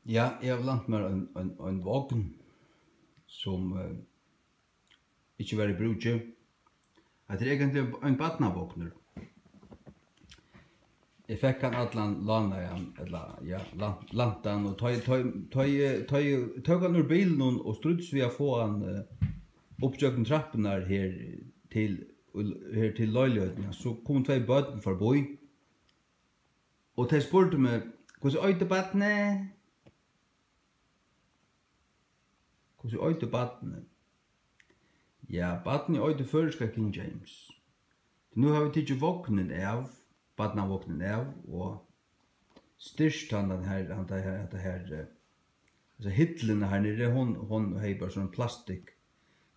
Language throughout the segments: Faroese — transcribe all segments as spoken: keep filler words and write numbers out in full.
Ja, eg havi lænt mær ein, ein, ein vogn, sum, eh, ikki var í brúki. Hetta er eigentliga ein barnavognur. Eg fekk hann allan lánaðan, ella, ja, lan-, læntan, og tá eg, tá eg, tá eg, tá eg tók hann úr bilinum og stríddist við at fáa hann, eh, upp gjøgnum trappurnar her til, her til leilighetina, so komu tvey børn forbí, og tey spurdu meg: "Hvussu eitur barnið?" Hvussu eitur barnið? Ja, barnið eitur føroyska King James. Tí nú hava vit tikið vognin av, barnavognin av, og styrkt hann, tann her, hann, tað her, hetta her, eh, hesa hillina her niðri, hon, hon hevði bara sovorðin plastikk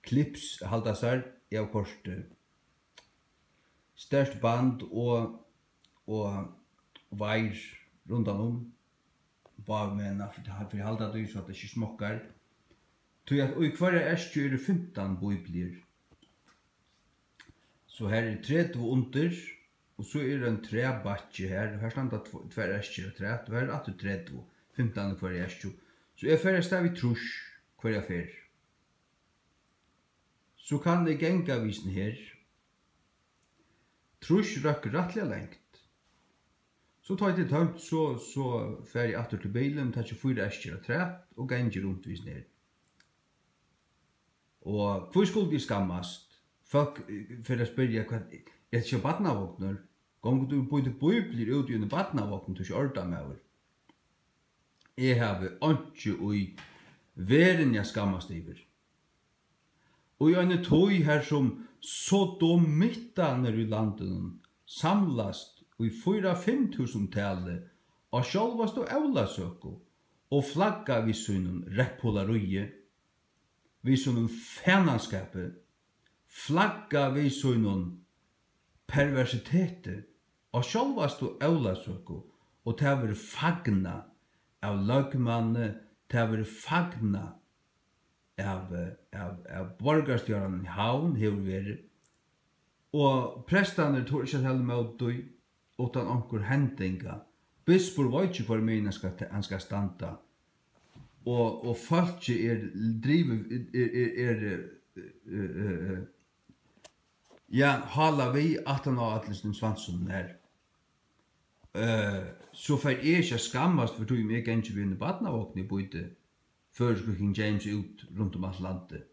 klips at halda sær. Eg havi koyrt, eh, sterkt band og, og veir rundan um. Báðumegin fyri at halda tí, so at tað ikki smokkar. Tí at í hvørjari eskju eru fimtan bíbliur. So har er tretivu undir, og so er ein træbakki har, og har standa tvo-, tvær eskjur afturat, og har er aftur tretivu, fimtan í hvørjari eskju. So eg fari avstað við trýss hvørja ferð. So kann eg ganga við hesum her. Trýss røkk rættiliga langt. So tá tað er tómt, so, so fari eg aftur til bilin, taki fýra eskjur afturat og gangi runt við hesum her. Og hví skuldi eg skammast? Fólk, eh, fer at spyrja: "Hvat, er hetta ikki barnavognur? Gongur tú og býtur bíbliur út í einum barnavogni, tú ert ikki ordamaður?" Eg havi einki í verðini at skammast yvir. Og í eini tíð, har sum sodomittarnir í landinum samlast í fýra fimm túsund tali á sjálvastu Ólavsøku og flagga við sínum regnpolaríi, við sínum fanaskapi, flagga við sínum perversiteti á sjálvastu Ólavsøku, og tað verður fagnað av løgmanni, tað verður fagnað av, av, av borgarstjóranum í Havn hevur verið, og prestarnir tora ikki at tala ímóti tí, uttan onkur hendinga. Bispur veit ikki, hvørjumegin hann skal, hann skal standa, og, og fólkið er drivið, er, er, er, eh, eh, eh, ja, hálað við aftan á øllum svansinum har. Eh, so fari eg ikki at skammast, fyri tí um eg gangi við einum barnavogni og býti føroysku King James út runt um alt landið,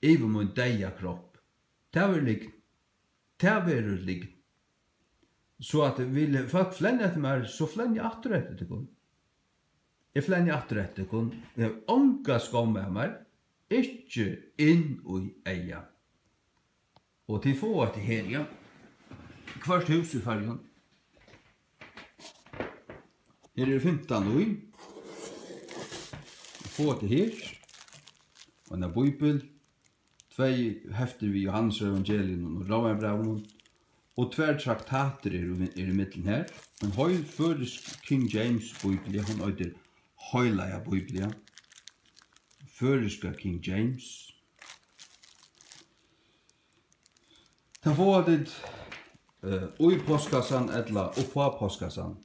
yvir mín deyða kropp. Tað verður lygn. Tað verður lygn. So at vil fólk flenna eftir mær, so flenni eg aftur eftir tykkum. Eg flenni aftur eftir tykkum. Eg havi onga skomm av mær. Ikki inn í eygað. Og tit fáa hetta her, ja. Hvørt hús í Føroyum. Her eru fimtan í. Tit fáa hetta her. Og ein bíbel. Tvey heftir við Jóhannesevangelium og Rómarbrævinum, og tvær traktatir eru, eru í millum her. Ein heil føroysk King James Bíblia, hon eitur Heilaga Bíblia, føroyska King James. Tað fáa tit, eh, í postkassan ella uppá postkassan.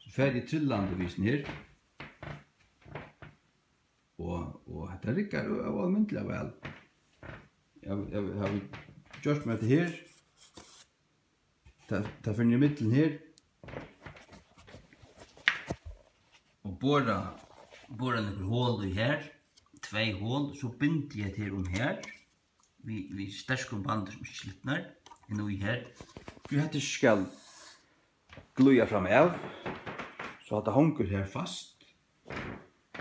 So fari eg trillandi við hesum her. Og, og hetta riggar ó-, óalmindiliga væl. Eg havi, eg havi, havi gjørt mær hetta her. Tað, tað fer niður í millum her. Og bora, bora nøkur hol í her. Tvey hol, so bindi eg hetta her um her. Við, við sterkum bandi sum ikki slitnar. Inn í her. Tí hetta skal glíða fram av. So hatta hongur her fast.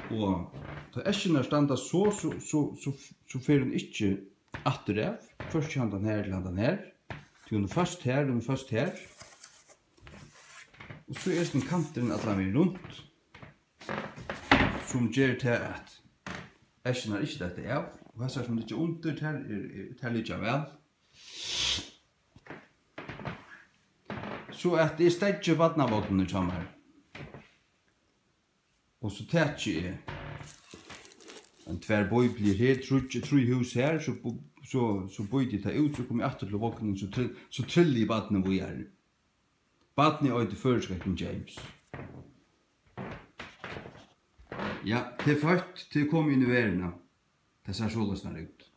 Og tá eskjurnar standa so, so, so, so, so fer hon ikki aftur av, hvørki handan her ella handan her. Tí hon er føst her, hon er føst her. Og so er hesin kanturin allan vegin runt, sum ger tað, at eskjurnar ikki detta av. Og hasar sum liggja undir, tær er, er, tær liggja væl. So at eg steðgi barnavognin hjá mær. Og so taki eg ein tvær bíbliur her, tríggj, trý hús her, so bu-, so, so býti eg tað út, so komi eg aftur til vognin, so trill-, so trilli eg barnið víðari. Barnið eitur føroyska King James. Ja, tað er føtt, tað er komið inn í verðina. Tað sær soleiðis út.